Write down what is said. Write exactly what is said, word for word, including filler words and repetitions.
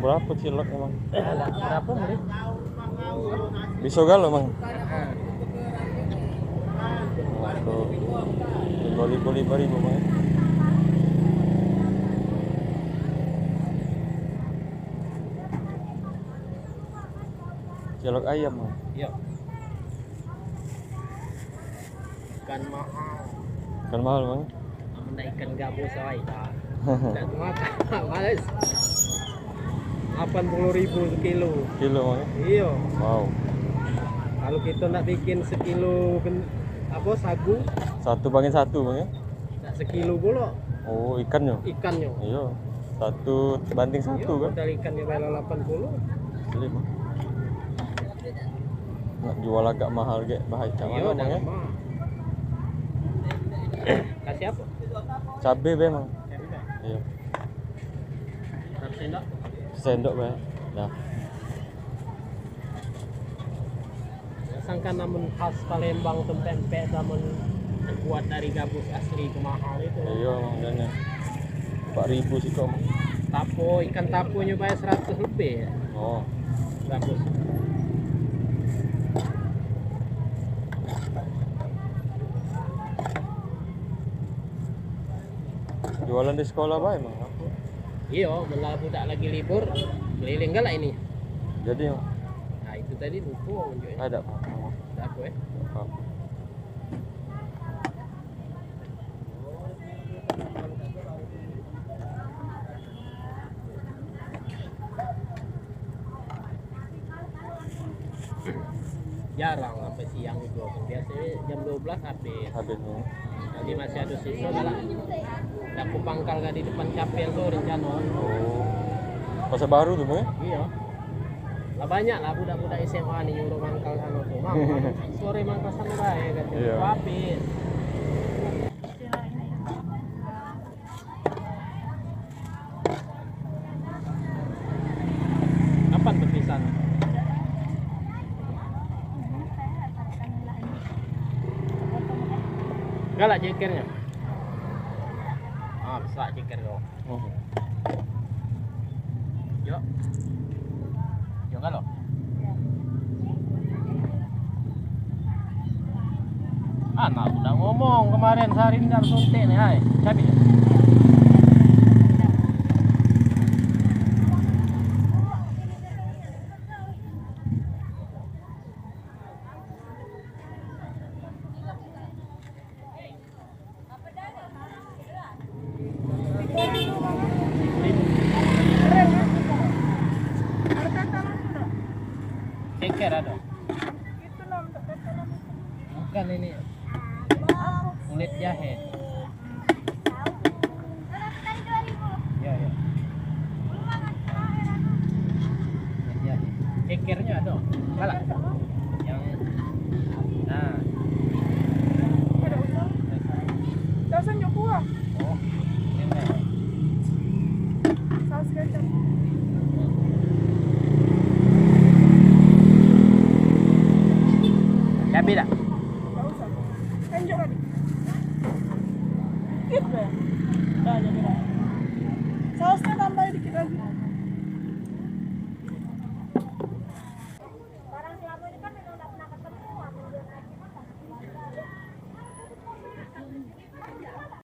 Berapo cilok emang? Berapo, Bang? Biso galo, Bang. Tuh. Limo ribu, limo ribu, Bang. Cilok ayam, Bang. Iyo. Ikan mahal. Ikan mahal, Bang. Amun dak ikan gabus, oi, dah. Dak makan, males. Lapan puluh ribu sekilo. Kilo, Bang, ya? Iyo. Wow. Kalu kito nak bikin sekilo ben-, apo, sagu. Satu banding satu, Bang, ya? Nak sekilo pulo. Oh, ikannyo? Ikannyo. Iyo. Satu banding satu, iyo, kan? Modal ikannyo bae lapan puluh. Asli, Bang. Nak jual agak mahal gek, bahai cak mano, Bang, ya? Kasih apo? Cabe be, Mang. Cabe be? Iyo. Berapa sendok? Sendok be. Dah. Sangkan amun khas Palembang tu pempek, amun terbuat dari gabus asli, tu mahal itu. Iyo, maknyo. Empat ribu sikok. Tapo, ikan taponyo bayar seratus lebih, ya. Oh. Bagus. Jualan di sekolah bae, Mang, apo? Iyo, men la budak lagi libur, keliling galak ini. Jadi, Mang? Nah, itu tadi lupo nunjuknyo. Ado apo? Ado apo, eh? Ado apo? Jarang sampai siang itu. Biasonyo jam dua belas habis. Habis, ya. Jadi masih ado siso lah. Nak ku pangkal ka di depan capel tu rencano. Oh. Pasar Baru tu, Mang, ya? Iyo. Lah banyak lah budak-budak S M A ni nyuruh mangkal sano tu. Mang, sore mangkal sano bae, kato. Iyo. Habis. Kapan bepisah? Galak cekernya? Ah, besak ceker kau. Oh. Yo. Yo, galo. Anak udah ngomong kemarin sehari ni dak suntik ni, hai. Cabe. Ceker ado. Bukan ini. Kulit jahe. Yo, yo. Yo, yo. Cekernya ada. Kalah. Yang, nah. Ada usul. Dasar nyok kuah. Oh, ini. Saus kacang. Cabe dak? Enggak usah. Kan juga ada.